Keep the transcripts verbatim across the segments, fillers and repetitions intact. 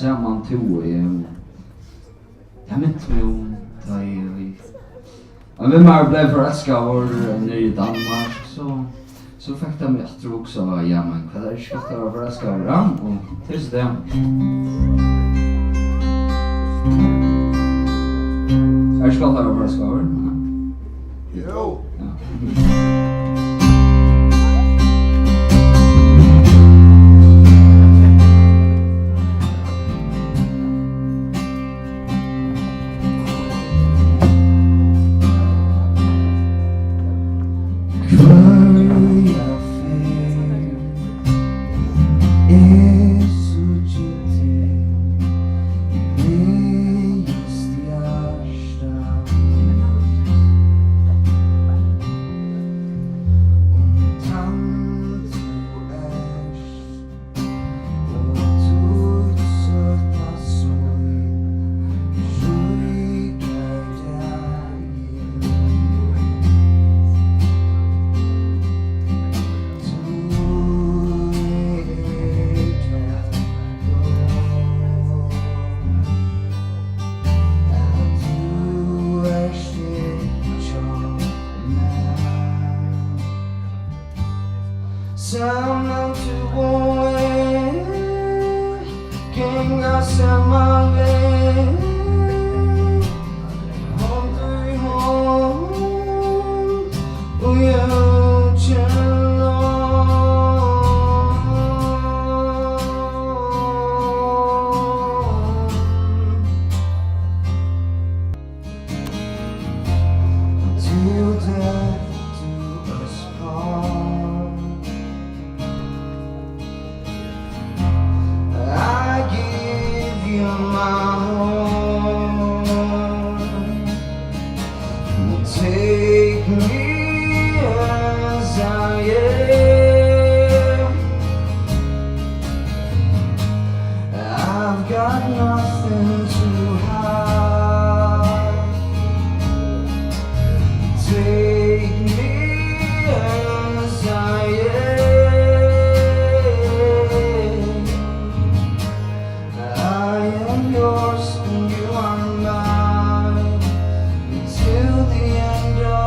Saman tú og eg. Tað minti meg um, tá eg, ein vinmaður bleiv forelskaður, eh, niðri í Danmark, so, so fekk tað meg aftur at hugsa, ja, men hvat er ikki gott at vera forelskaður, ja? Og tað er so tað. Er ikki gott at vera forelskaður? Ja. Jú. Ja. Hvørja ferð eg síggi teg, gleðist hjartað. Um tann tú ert, og títt søta smíl ríkar dagin. Tí er tað gott, at tú ert her hjá mær. Saman tú og eg ganga sama veg, hond í hond í økjum longum. Till death do us part. I give you my heart. Take me as I am. I've got nothing to hide. Take me as I am. I am yours and you are mine until the end of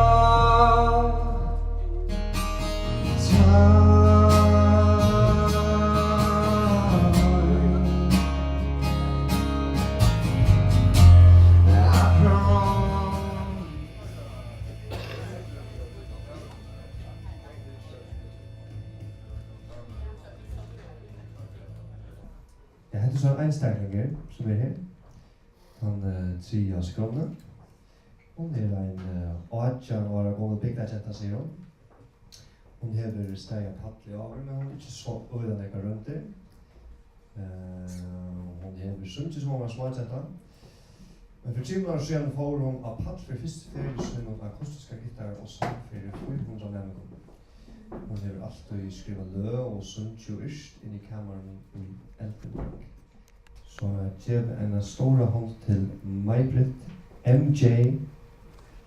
Ja, hetta er so ein einstaklingur, sum er her. Tann, eh, triði á skránni. Hon er ein, eh, átjan ára gomul bygdagenta, sigur hon. Hon hevur staðið á palli áður, men hon hevur ikki so øgiliga nógvar royndir. Eh, hon hevur sungið, sum hon var smágenta. Men fyri trimum árum síðan fór hon á pall fyri fyrstu ferð í sínum akustiska gittara og sang fyri fýra hundrað næmingum. Hon hevur altíð skrivað løg og sungið og yrkt inni í kamarinum í Elduvík. So gev eina stóra hond til Maibritt M J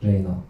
Reynald.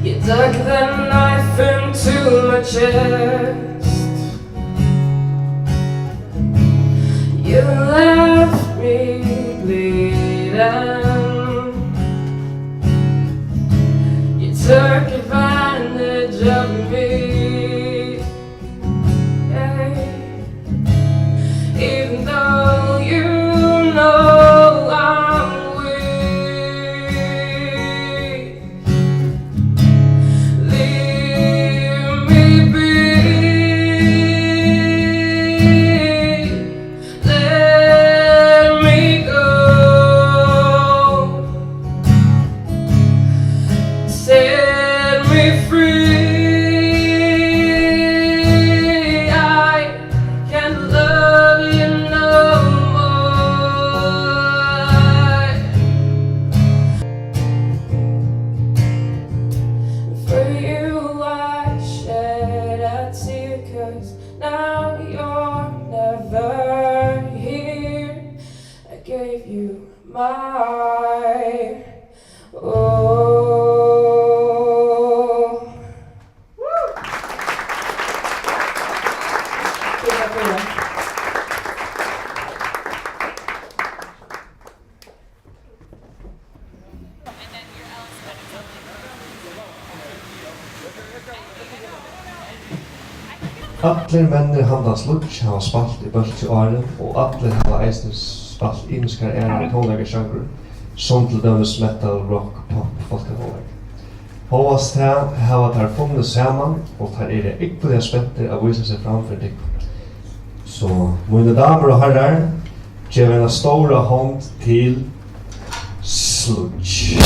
You dug the knife into my chest. You left me bleeding. You took advantage of me. Yeah. Even though you know I'm weak, leave me be. Let me go. Set My, oh. Allir menninir handan slíggj hava spælt í bólki áðrenn, og allir hava eisini spælt ymiskar aðrar tónleikar, sum til dømis metal, rock, pop, fólkatónleik. Hóast tað hava teir funnið saman, og teir eru ógvuliga spentir at vísa seg fram fyri tykkum. So, mínir damur og harrar, gev eina stóra hond til Sludge.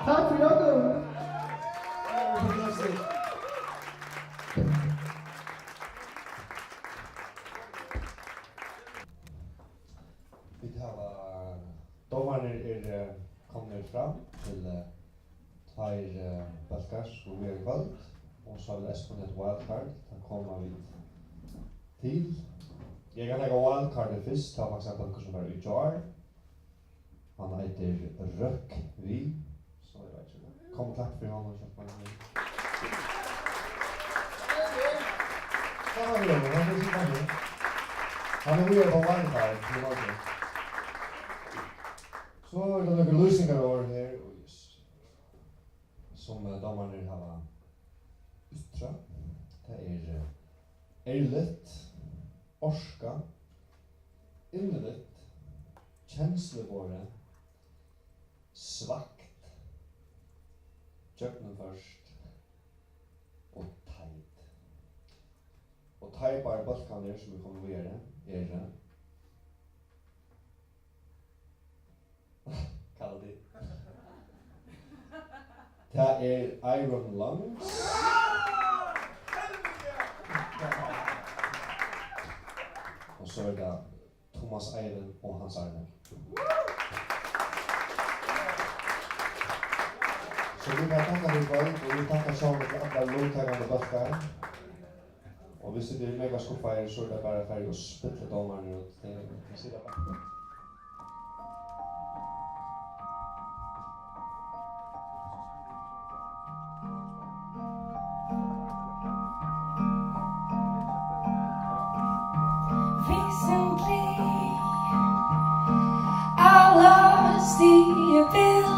Takk fyri okkum. Vit hava, dómararnir eru, eh, komnir fram til, eh, tveir, eh, bólkar, sum eru í kvøld, og so vil Espen eitt wildcard, tað koma vit til. Eg kann taka wildcardið fyrst, tað var faktiskt ein bólkur, sum var í gjár. Hann eitur Røkk við. So eg veit ikki. Kom og klapp fyri honum, so man. Hann er við á wildcard, so er tað nøkur lýsingarorð her, og júst, sum, eh, dómararnir hava ytrað. Tað er, eh, ærligt, orka, inniligt, kensluborið, svagt, gjøgnumført og teit. Og teir báðir bólkarnir, sum eru komnir víðari, eru Kalla tit. Tað er Iron Lungs. Og so er tað Thomas Eivind og Hans Arne. So vit fara at takka fyri í kvøld, og vit takka sjálvandi fyri allar luttakandi bólkar. Og viss tit eru mega skuffaðir, so er tað bara at fara og spilla dómararnar út. Tey, tey sita bara. Recently, I lost the ability